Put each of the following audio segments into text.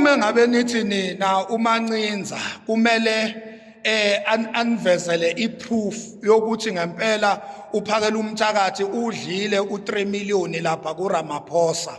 Uma ngabe nithi nina uMancinza kumele anivezele iproof yokuthi ngempela uPhakela Umthakathi udlile u3 million lapha kuRamaphosa,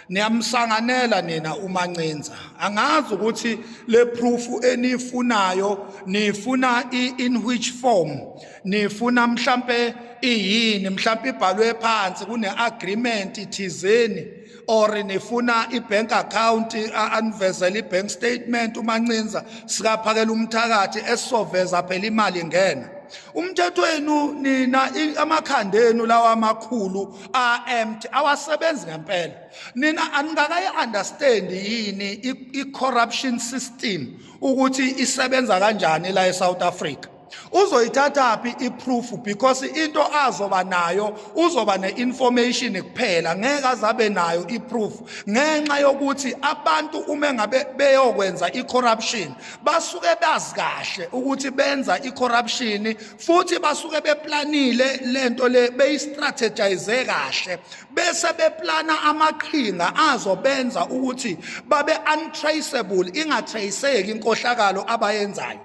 niyamsanganela nina uMancinza. Angazi ukuthi le proof enifunayo nifuna in which form, nifuna mhlambe iyini, mhlambe ibhalwe phansi kune agreement thizeni, or nifuna i-bank account, anivezele i-bank statement uMancinza sikaPhakela Umthakathi esizoveza phela imali ingena. Umthetho wenu nina, amakhanda enu lawa amakhulu a-empty, awasebenzi ngempela. Nina aningakayi understand yini i-corruption system ukuthi isebenza kanjani la eSouth Africa? Uzoyithatha phi iproof? Because into azoba nayo, uzoba neinformation kuphela, ngeke azabe nayo iproof, ngenxa yokuthi abantu uma ngabe beyokwenza icorruption basuke bazi kahle ukuthi benza icorruption, futhi basuke beplanile lento le, beyistrategize kahle, bese beplana amaqhinga azobenza ukuthi babe untraceable, ingatraceki inkohlakalo abayenzayo.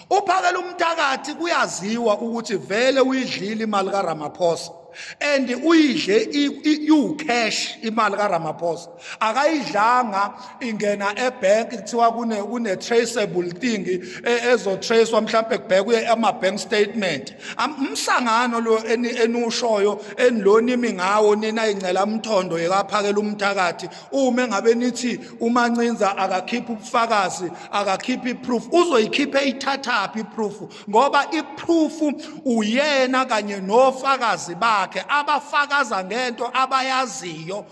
UPhakela Umthakathi kuyaziwa ukuthi vele uyidlile imali kaRamaphosa, and uyidle iwu-cash imali kaRamaphosa, akayidlanga ingena ebank kuthiwa kune traceable thing ezotracewa, mhlawumbe kubhekwe ama bank statement. Umsangano lo enushoyo enilonimi ngawo nina incela mthondo yekaPhakela Umthakathi. Uma engabe nithi uMancinza akakhipha ubufakazi, akakhipha iproof, uzoyikhipha eyithathaphi iproof? Ngoba iproof uyena kanye nofakazi bakhe abafakaza ngento abayaziyo.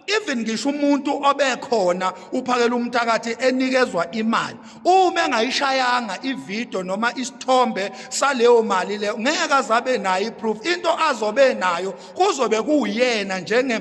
Even ngisho umuntu obekhona uPhakela Umthakathi enikezwa imali, uma engayishayanga ivideo noma isithombe saleyo mali leyo, ngeke azabe nayo iproof. Into azobe nayo kuzobe kuyena njenge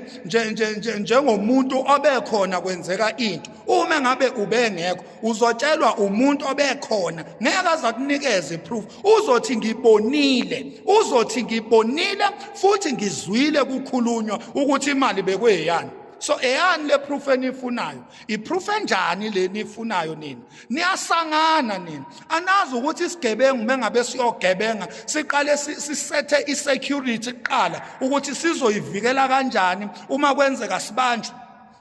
njengomuntu obekhona kwenzeka into. Uma ngabe ubengekho, uzotshelwa umuntu obekhona, ngeke aza kunikeza iproof. Uzothi ngibonile, uzothi ngibonile futhi ngizwile kukhulunywa ukuthi imali bekweyani. So eyani le proof enifunayo? Iproof enjani le nifunayo nina? Niyasangana nina. Anazi ukuthi isigebengu mengabe siyogebenga siqale sisethe isecurity kuqala ukuthi sizoyivikela kanjani uma kwenzeka sibanjwe.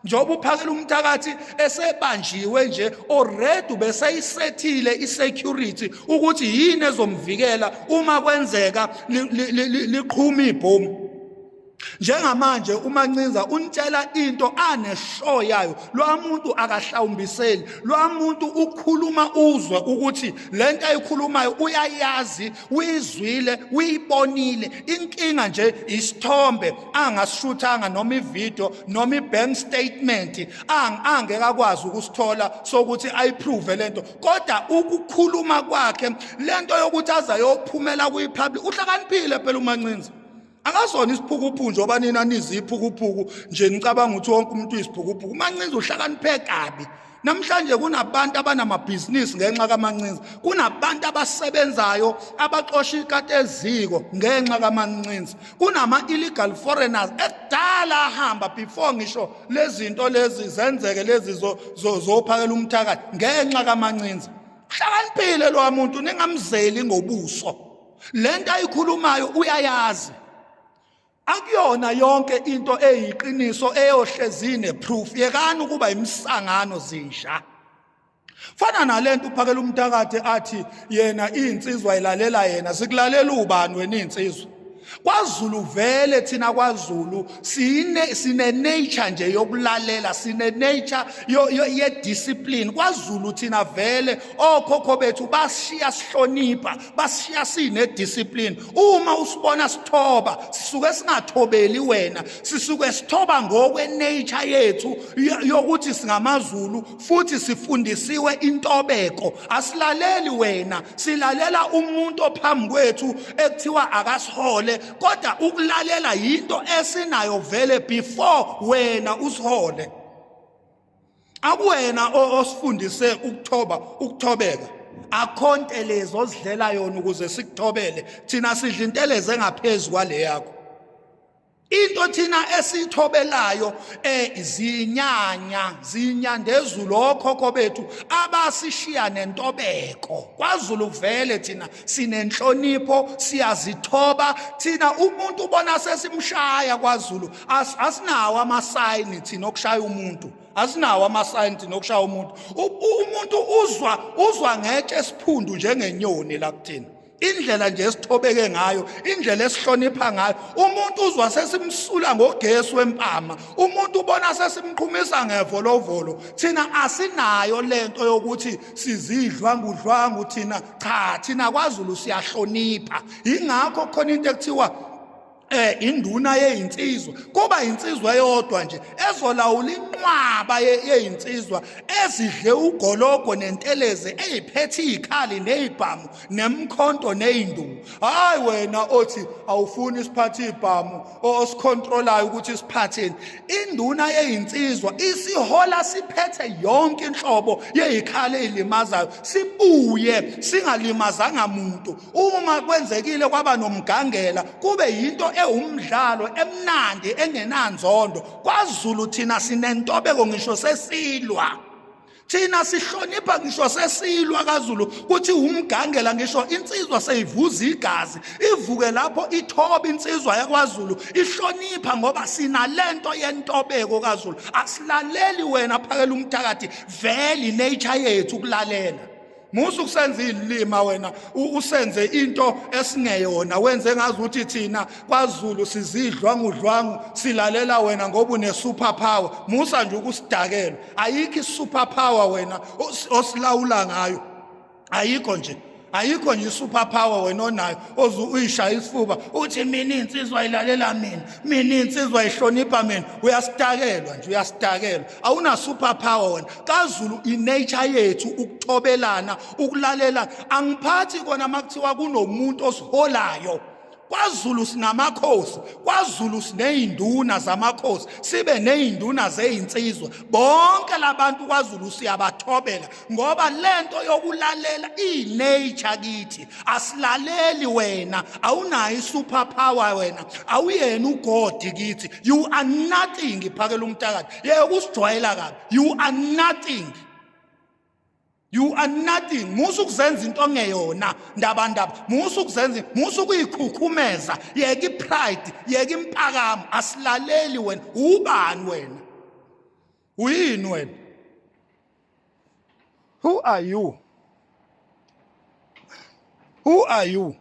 Njengoba uPhakela Umthakathi esebanjiwe nje already, ubeseyisethile isecurity ukuthi yini ezomvikela uma kwenzeka liqhuma ibhomu. Njengamanje uMancinza unitshela into aneshow yayo. Lo muntu akahlawumbiseli, lo muntu ukhuluma uzwe ukuthi lento ayikhulumayo uyayazi, uyizwile, uyibonile. Inkinga nje isithombe angasishuthanga noma ivideo noma ibank statement angeke akwazi ukusithola sokuthi ayiprove lento, kodwa ukukhuluma kwakhe lento yokuthi azayophumela kwi-public, uhlakaniphile phela uMancinza. Akazona isiphukuphuku njengoba nina niziphukuphuku nje, nicabanga ukuthi wonke umuntu uyisiphukuphuku. UMancinza uhlakaniphe kabi. Namhlanje kunabantu abanamabhizinisi ngenxa kaMancinza, kunabantu abasebenzayo abaxosha ikati eziko ngenxa kaMancinza, kunama-illegal foreigners ekudala ahamba before ngisho lezi zinto lezi zenzeke, lezi zoPhakela Umthakathi, ngenxa kaMancinza. Hlakaniphile lo muntu, ningamzeli ngobuso. Lento ayikhulumayo uyayazi. Akuyona yonke into eyiqiniso eyohlezi neproof. Yekani ukuba imisangano zinja. Fana nalento uPhakela Umthakathi athi yena insizwa ilalela yena. Sikulalela ubani wena insizwa? KwaZulu vele thina, kwaZulu sine nature nje yokulalela, sine nature ye discipline. KwaZulu thina vele okhokho bethu bashiya sihlonipha, bashiya sine discipline. Uma usibona sithoba, sisuke singathobeli wena, sisuke sithoba ngokwe nature yethu yokuthi singamaZulu futhi sifundisiwe intobeko. Asilaleli wena, silalela umuntu ophambi kwethu ekuthiwa akasihole, kodwa ukulalela yinto esinayo vele before wena usihole. Akuwena osifundise ukuthoba, ukuthobeka. Akho ntelezo ozidlela yona ukuze sikuthobele. Thina sidla intelezi engaphezulu kwale yakho. Into thina esithobelayo izinyanya zinyandezulu okhokho bethu abasishiya nentobeko. KwaZulu vele thina sinenhlonipho, siyazithoba thina. Umuntu ubona sesimshaya kwaZulu, asinawo amasayini thina okushaya umuntu, asinawo amasayini thina okushaya umuntu. Umuntu uzwa ngetshe esiphundu njengenyoni la kuthina. Indlela nje esithobeke ngayo, indlela esihlonipha ngayo, umuntu uzwa sesimsula ngogesi wempama, umuntu ubona sesimqhumisa ngevolovolo. Thina asinayo lento yokuthi sizidlwangudlwangu thina, cha, thina kwaZulu siyahlonipha. Ingakho khona into ekuthiwa induna yezinsizwa, kuba insizwa eyodwa nje ezolawula inqwaba yezinsizwa ezidle ugologo nenteleze, eyiphethe izikhali nezibhamu nemkhonto nezinduku. Hayi wena othi awufuni isiphathe ibhamu osicontrolayo ukuthi siphatheni. Induna yezinsizwa isihola siphethe yonke inhlobo yezikhali ezilimazayo, sibuye singalimazanga muntu. Uma kwenzekile kwaba nomgangela, kube yinto ewumdlalo emnandi engenanzondo. KwaZulu thina sinentobeko ngisho sesilwa, thina sihlonipha ngisho sesilwa. KaZulu kuthi umgangela, ngisho insizwa seyivuza igazi, ivuke lapho ithoba insizwa yakwaZulu, ihlonipha ngoba sinalento yentobeko kaZulu. Asilaleli wena phakela umthakathi, vele nature yethu ukulalela. Musa ukusenza ilima wena, usenze into esingeyona, wenze ngazi ukuthi thina kwaZulu sizidlwangudlwangu, silalela wena ngoba une super power. Musa nje ukusidakela, ayikho i-super power wena osilawula ngayo, ayikho nje, ayikho nje i-super power wena onayo oze uyishaya isifuba uthi mina insizwa ilalela mina, mina insizwa ihlonipha mina. Uyasitakelwa nje, uyasitakelwa, awuna super power wena. KaZulu inature yethu ukuthobelana, ukulalela. Angiphathi kona makuthiwa kunomuntu osiholayo. KwaZulu sinamakhosi, kwaZulu sineyinduna zamakhosi, sibe neyinduna zeyinsizwa. Bonke labantu kwaZulu siyabathobela ngoba lento yokulalela inature kithi. Asilaleli wena, awunayo i-super power wena, awuyena ugod kithi. You are nothing, phakela umthakathi, yeke usijwayela kabi. You are nothing, you are nothing. Musa ukuzenza into ongeyona, ndaba ndaba, musa ukuzenza, musa ukuyikhukhumeza, yeka ipride, yeka impakamo. Asilaleli wena, ubani wena, uyini wena? Who are you? Who are you?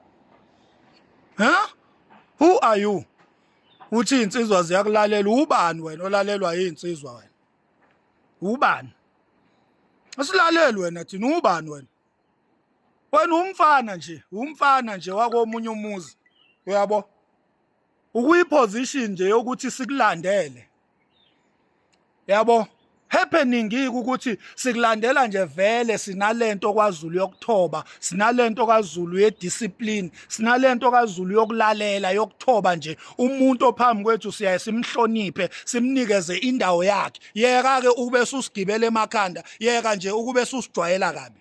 Huh? Who are you? Uthi insizwa ziyakulalela, ubani wena olalelwa yinsizwa wena? Ubani? Asilaleli wena thina, ubani wena? Wena umfana nje, umfana nje wakomunye umuzi. Uyabo? Ukuyiposition nje yokuthi sikulandele. Yabo? Happening ukuthi sikulandela nje vele sinalento kwaZulu yokuthoba, sinalento kaZulu yediscipline, sinalento kaZulu yokulalela, yokuthoba nje. Umuntu ophambi kwethu siyaye simhloniphe, simnikeze indawo yakhe. Yeka ke ube susigibela emakhanda, yeka nje ukube susijwayela kabi.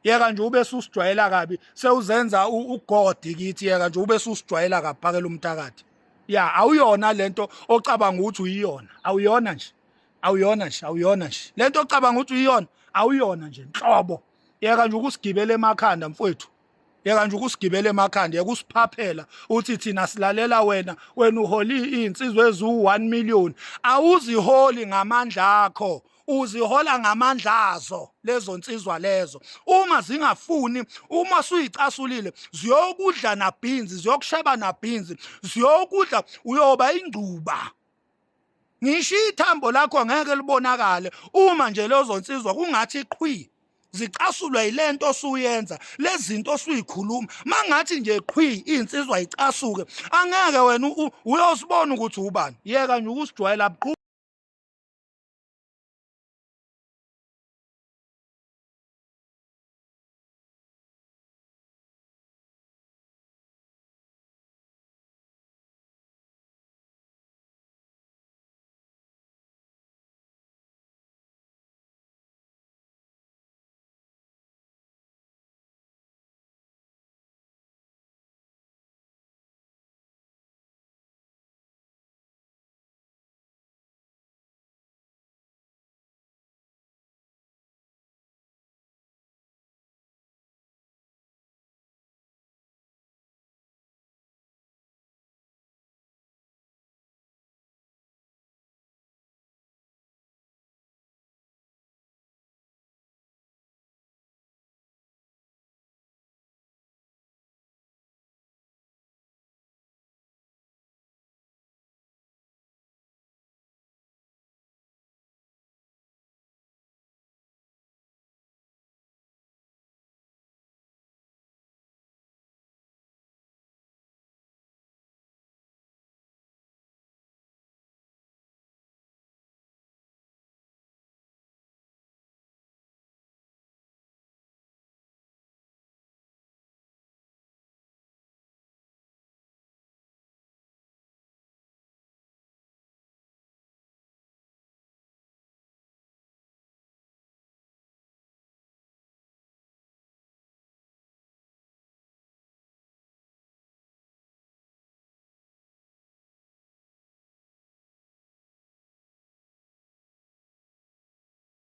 Yeka nje ube susijwayela kabi, sewuzenza ugod kithi, yeka nje ube susijwayela kabi, phakela umthakathi. Ya, awuyona lento ocabanga ukuthi uyiyona, awuyona nje, awuyona nje, awuyona nje lento ocabanga ukuthi uyiyona, awuyona nje nhlobo. Yeka nje ukusigibela emakhanda mfowethu, yeka nje ukusigibela emakhanda, yeka usiphaphela uthi thina silalela wena. Wena uholi iy'nsizwa eziwu-1 million, awuziholi ngamandla akho, uzihola ngamandla azo lezo nsizwa lezo. Uma zingafuni, uma suyicasulile, ziyokudla nabhinzi, ziyokusheba nabhinzi, ziyokudla, uyoba ingcuba, ngisho ithambo lakho ngeke libonakale. Uma nje lezo nsizwa kungathi qhwi zicasulwa yilento osuyenza, lezinto osuyikhuluma, mangathi nje qhwi insizwa icasuke, angeke wena uyosibona ukuthi ubani. Yeka nje ukusijwayela.